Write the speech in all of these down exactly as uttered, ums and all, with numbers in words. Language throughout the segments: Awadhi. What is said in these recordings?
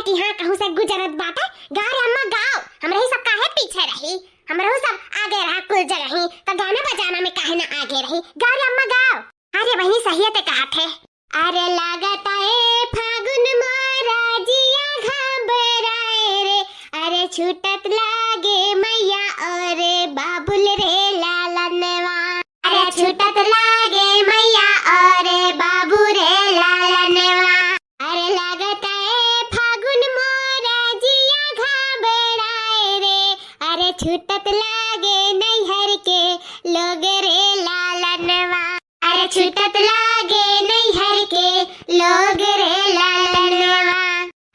इहाँ कहूँ से गुजरत बाटे, गाँव रे अम्मा गाँव, हमरे ही सब काहे पीछे रही, हमरे ही सब आगे रहा कुल जगह ही, तो गाना बजाना में काहे ना आगे रही, गाँव रे अम्मा गाँव। अरे बहिनी सहिए ते कहा थे। अरे लागत ए फागुन मोरा जिया घबराए रे, अरे छूटत लागे मैया और बाबुल रे लालनवा। अरे छूटत लागे मैया और बाबू रे लालनवा। अरे लागत ए फागुन मोरा जिया घबराए रे, अरे छूटत लागे नैहर के लोग रे लालनवा। अरे छूटत लागे नैहर के लोग रे लालनवा।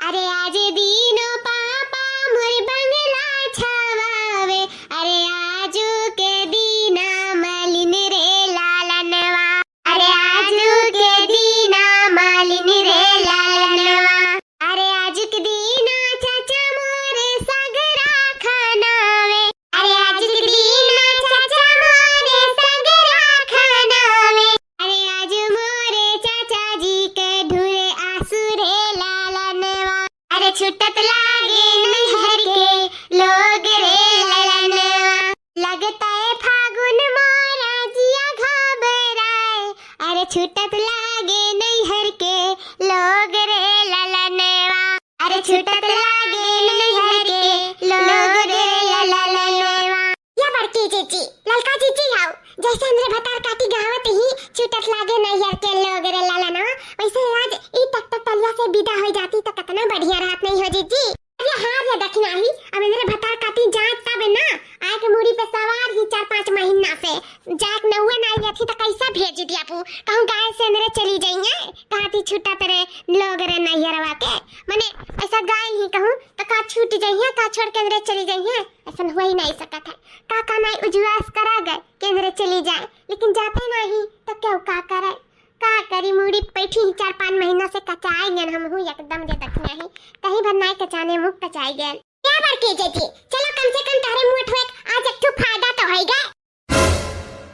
अरे आज दीनो पापा मोर बंगला छावावे, अरे आजू के दीना मालिन रे लालनवा। अरे आजू के दीना मालिन रे लालनवा। अरे आज के दीना चाचा मोरे सगरा खानावे। अरे आज के दीना चाचा मोरे सगरा खानावे। अरे आज मोरे चाचा जी के ढूरे आंसू रे लालनवा। अरे छूटत लागे नैहर के लोग रे लालनवा। लगता है फागुन मोरा जिया घबराए। अरे छूटत लागे नैहर के लोग रे लालनवा। अरे छूटत लागे नैहर के लोग रे लालनवा। या बड़की जीजी, ललका जीजी हाउ, जैसे हमरे भतार काटी गावत ही छूटत लागे नैहर के लोग रे लालनवा, वैसे आज ई टकटक टलिया से विदा हो जाती तो कितना बढ़िया रहत नहीं हो जीजी। अरे हाँ रे दखिनाही, अब इनरे भतार काटी जात तब ना, आए के मूड़ी पे सवार ही चार पाँच महीना से, जाए के नौवे ना आई थी तो कैसा भेज दिया पू, कहूँ गाय से इनरे चली जाइए, कहती छूटत रे लोग रे नैहरवा के, मने ऐसा गाय ही कहूँ तो का छूट जाइए, का छोड़ के इनरे चली जाइए, ऐसा हो ही नहीं सकत है। का का नहीं उजवास करा गए कि इनरे चली जाए, लेकिन जाते नहीं तो क्यों का करे, का करी, मूड़ी बैठी ही चार पाँच महीना से कचाए गए हम हूँ एकदम रे दखिनाही, कहीं भर नहीं कचाने मुँह कचाए गए। क्या बड़की जीजी, चलो कम से कम तारे मुँह ठुए आज एक ठो फायदा तो होई गए।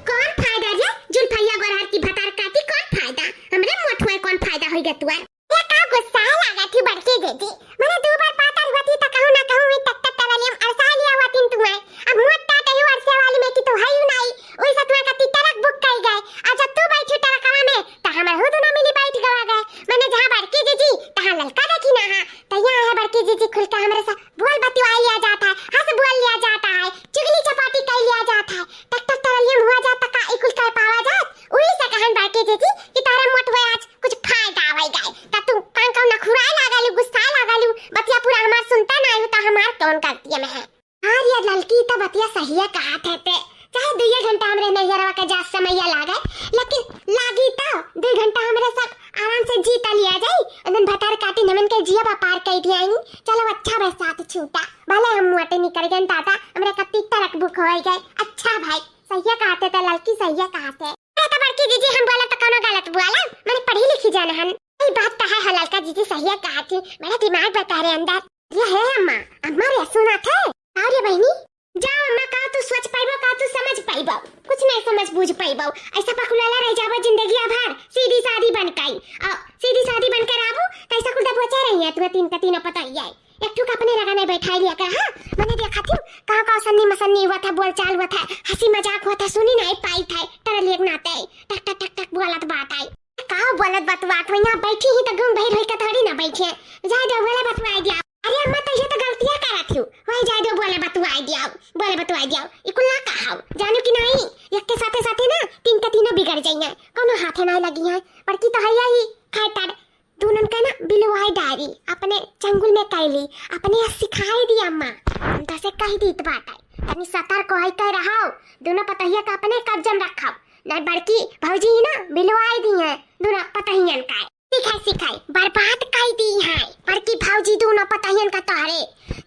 कौन फायदा रे? जुल्फैया गोरहर की भतार काटी, कौन फायदा? हमरे मुँह ठुए कौन फायदा होई गए तुअर? ये का गुस्सा लागा थी बड़की जीजी? मने दू बार पातर हुआ थी तो कहूँ ना कहूँ हुई टक टक टवलियम अरसा लिया हुआ तीन तुम्हें। अब मुँह टाटे ही अरसे वाली में की तो है ही नहीं। वही से तुम्हें का तितरक बुक कर गए। आज जब तू बैठी टरकवा में तो हम हूँ दोनों मिली बैठ गवा गए। मने जहाँ बड़की जीजी तहाँ ललका देखी ना हा। तो यहाँ है बड़की जीजी खुल के हमरे से बोल बतिवाई लिया जाता है, हँस बोल लिया जाता है, चुगली चपाटी कर लिया जाता है। टक टक टवलियम हुआ जाता का ई कुल कर पावा जात? उही से कहन बड़की जीजी कि तारे मोट हुए आज कुछ फायदा आवे गए। त तू कान कान नखुराए लागलू, गुस्साए लागलू, बतिया पूरा हमार सुनता ना आयु त हमार कौन गलती में है? हाँ रे ललकी, त बतिया सहिया कहा थे ते। चाहे दुइये घंटा हमरे नैहरवा के जा समैया लागे, लेकिन लागी त दुई घंटा हमरे सब आराम से जी त लिया जाई। एकदम भतार काटी नमन के जिया बा पार कई दिया ही। चलो अच्छा बे साथ छूटा, भले हम मोटे निकल गए दादा, हमरे कत्ती तरक बुक हो गए। अच्छा भाई, सहिया कहा थे ते ललकी, सहिया कहा थे। अरे तो बड़की जीजी हम बोला तो कोनो गलत बोला, मने पढ़ी लिखी जाना हन। ई बात तो है, हाँ, ललका जीजी सहिया कहा थी, बड़ा दिमाग बता रे अंदर। ये है अम्मा, अम्मा रे सुना थे। का रे बहिनी? जाओ अम्मा, का तू सोच पाइबो, का तू समझ पाइबो, कुछ नहीं समझ बूझ पाइबो। ऐसा पकुलाला रह जाबो जिंदगिया भर, सीधी सादी बन के। आ, सीधी सादी बन के रहबू, तो ऐसा कुल दबोचा रही है, तुम्हें तीन का तीनों पता ही है। एक ठुक अपने लगा नहीं बैठाई लिया कर, हाँ? मने देखा थी, कहाँ कहाँ सन्नी मसन्नी हुआ था, बोलचाल हुआ था, हँसी मजाक हुआ था, सुनी नहीं पाई था, तरल एक नाते, टक टक टक टक बोलत बात आई। का बोलत बतुआत हो, यहाँ बैठी ही तो घूम बहिर होई का थोड़ी ना बैठे। जाए दो, बोले बतुआई दिया। अरे अम्मा, तो ये तो गलतियाँ करत हो। वही जाए दो, बोले बतुआई दिया, बोले बतुआई दिया। ई कुल ना कहाओ, जानू कि नहीं? एक के साथे साथे ना तीन के तीनों बिगड़ जाइए, कोनो हाथे ना लगी है। बड़की तो है ही खैतर, दुनन के ना बिलवाई डारी, अपने चंगुल में कैली, अपने यहाँ सिखाई दी अम्मा। हम तो से कह दी बात है, तनी सतर्क होई के रहो, दोनों पतहिया का अपने कब्जा में रखो। नहीं बड़की भौजी ही ना बिलवाई दी है दोनों पतहियन का। सिखाई सिखाई बर्बाद कर दी है बड़की भौजी दोनों पतहियन का तोहरे।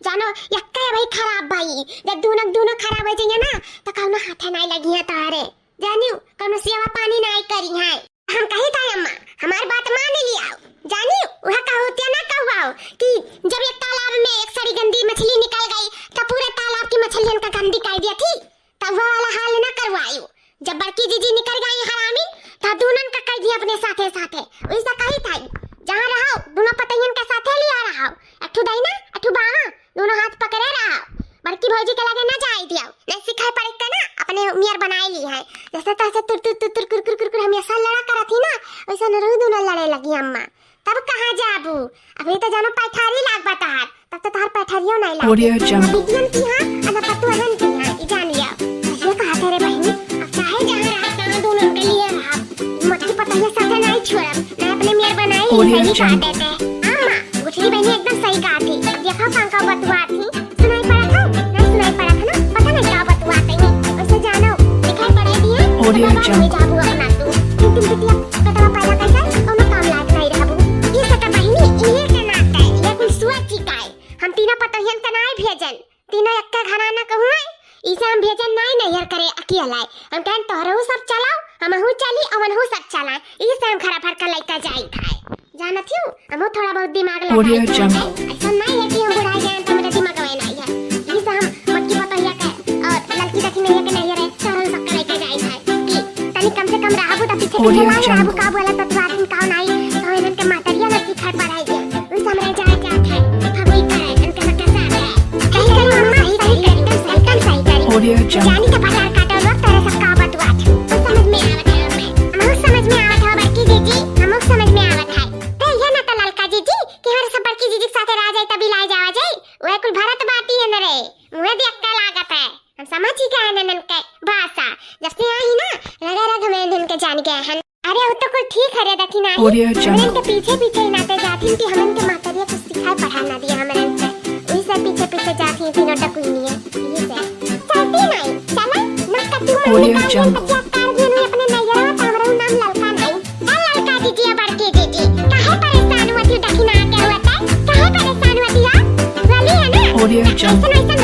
जानो यक्के भाई खराब भाई, जब दोनों दोनों खराब हो जाइए ना तो कौनो हाथे नहीं लगी है तोहरे। जानियो कौनो सेवा पानी नहीं करी है। हम कही था अम्मा, हमार बात मान लियाओ। जानियो वह कहूतिया ना कहवाओ कि जब एक तालाब में एक सड़ी गंदी मछली निकल गई तो पूरे तालाब की मछलियन का गंदी कर दिया थी। तब वो वाला हाल ना करवायु। जब बड़की जीजी निकल गई हरामी, तो दूनन का कर दिया अपने साथे साथे। वैसा कही था, जहाँ रहो, दुनो पतोहियन के साथे लिया रहो। अठू दाहिना, अठू बामा, दुनो हाथ पकड़े रहो। बड़की भौजी के लगे ना जाए दियो, नहीं सिखाए पड़े के ना, अपने मियर बनाए ली है। जैसे तैसे तुर तुर तुर तुर कुर कुर कुर कुर हम ऐसा लड़ा करत ही ना, वैसे न रहू दुनो लड़े लगी अम्मा। तब कहाँ जाबू? अभी तो जानो पैठारी लाग बतार, तब तो तार पैठारियो नहीं लाग। Audio Jungle। बिटियन की हाँ, अना पतुअन की हाँ, ई जान लिया। ये कहा तेरे बहिनी, अब चाहे जहाँ रहा, तहाँ दुनो के लिए रहा। मोटकी पतोहिया साथे नहीं छोड़ब, ना अपने मियर बनाई, Audio सही कहा Jungle। देते। अम्मा, गुठली बहिनी एकदम सही कहा थी। देखो कहाँ का बतुआ थी। सुनाई पड़त है? नहीं सुनाई पड़त है ना? पता नहीं का बतुआ थी। वैसे जानो, दिखाई पड़े दिए, Audio तो बाबा Jungle। नहीं जाबू अपना तू। तीन तीन बिटिया, कतवा पैदा कर जाए, कोनो काम लायक नहीं रहबू। ये सका बहिनी, इहे के नाते, ये कुल सुआ चिकाए। हम तीनों पतोहियन के नाई भेजन। तीनों एक्के घराना के हुए, इसे हम भेजन नाई नैहर करे अकेला। हम कहन तोहरहू सब चलाओ, हमहू चली, अवनहू सब चलाए। इसे हम घरा भर का लइका जाई खाए। जानत हूँ, हमहू थोड़ा बहुत दिमाग लगा Audio Jungle। ऐसा नाई है कि हम बुढ़ाई गए तो मेरा दिमाग वही नाई है। इसे हम मोटकी पतोहिया के और ललकी दखिनैया के नैहर है, तोहरहू सब का लइका जाई खाए। कि तनी कम से कम रहबू त पीछे Audio पीछे ना Jungle। रहबू, का बोला त तू आदमी का नाई, तो इनन के महतरिया ना सिखाए पढ़ाई के। उन समरे जाए जात है, फगुई करे, उनके सबके साथ है। सही करी मम्मा, सही करी, एकदम सही, एकदम सही करी। Audio Jungle। जानी तो भतार काटो लोग, तोरे सब का बतुआ छू। कुछ समझ में आवत है हमें। हमहू समझ में आवत है बड़की जीजी, हमहू समझ में आवत है। तो ये ना तो ललका जीजी, कि हमारे सब बड़की जीजी के साथे रह जाए, तभी लाए जावा जाए। वह कुल भरत बाटी है न रे, मुँह देख के लागत है। हम समझ ही गए ननन के भाषा। जब से आई ना, रगा रग में इनके जान गए हैं। अरे, वो तो कुल ठीक है रे दखिना ही। Audio Jungle। हमरन के पीछे पीछे ही नाते जाथिन कि हमन के महतरिया कुछ सिखाए पढ़ाए ना दिया हमरन के। वही से पीछे पीछे जाथिन तीनों टकुनिया। यही से। चलती नहीं, चला, ना कति मन Audio निकाल Jungle। बच्चा कार भी नहीं अपने नैहरा, तो हमरो नाम ललका नहीं। ए ललका जीजी, बड़की जीजी, काहे परेशान होती दखिना के हुआ ते? काहे परेशान होती हो? बोली है ना? Audio Jungle। ऐसन ऐसन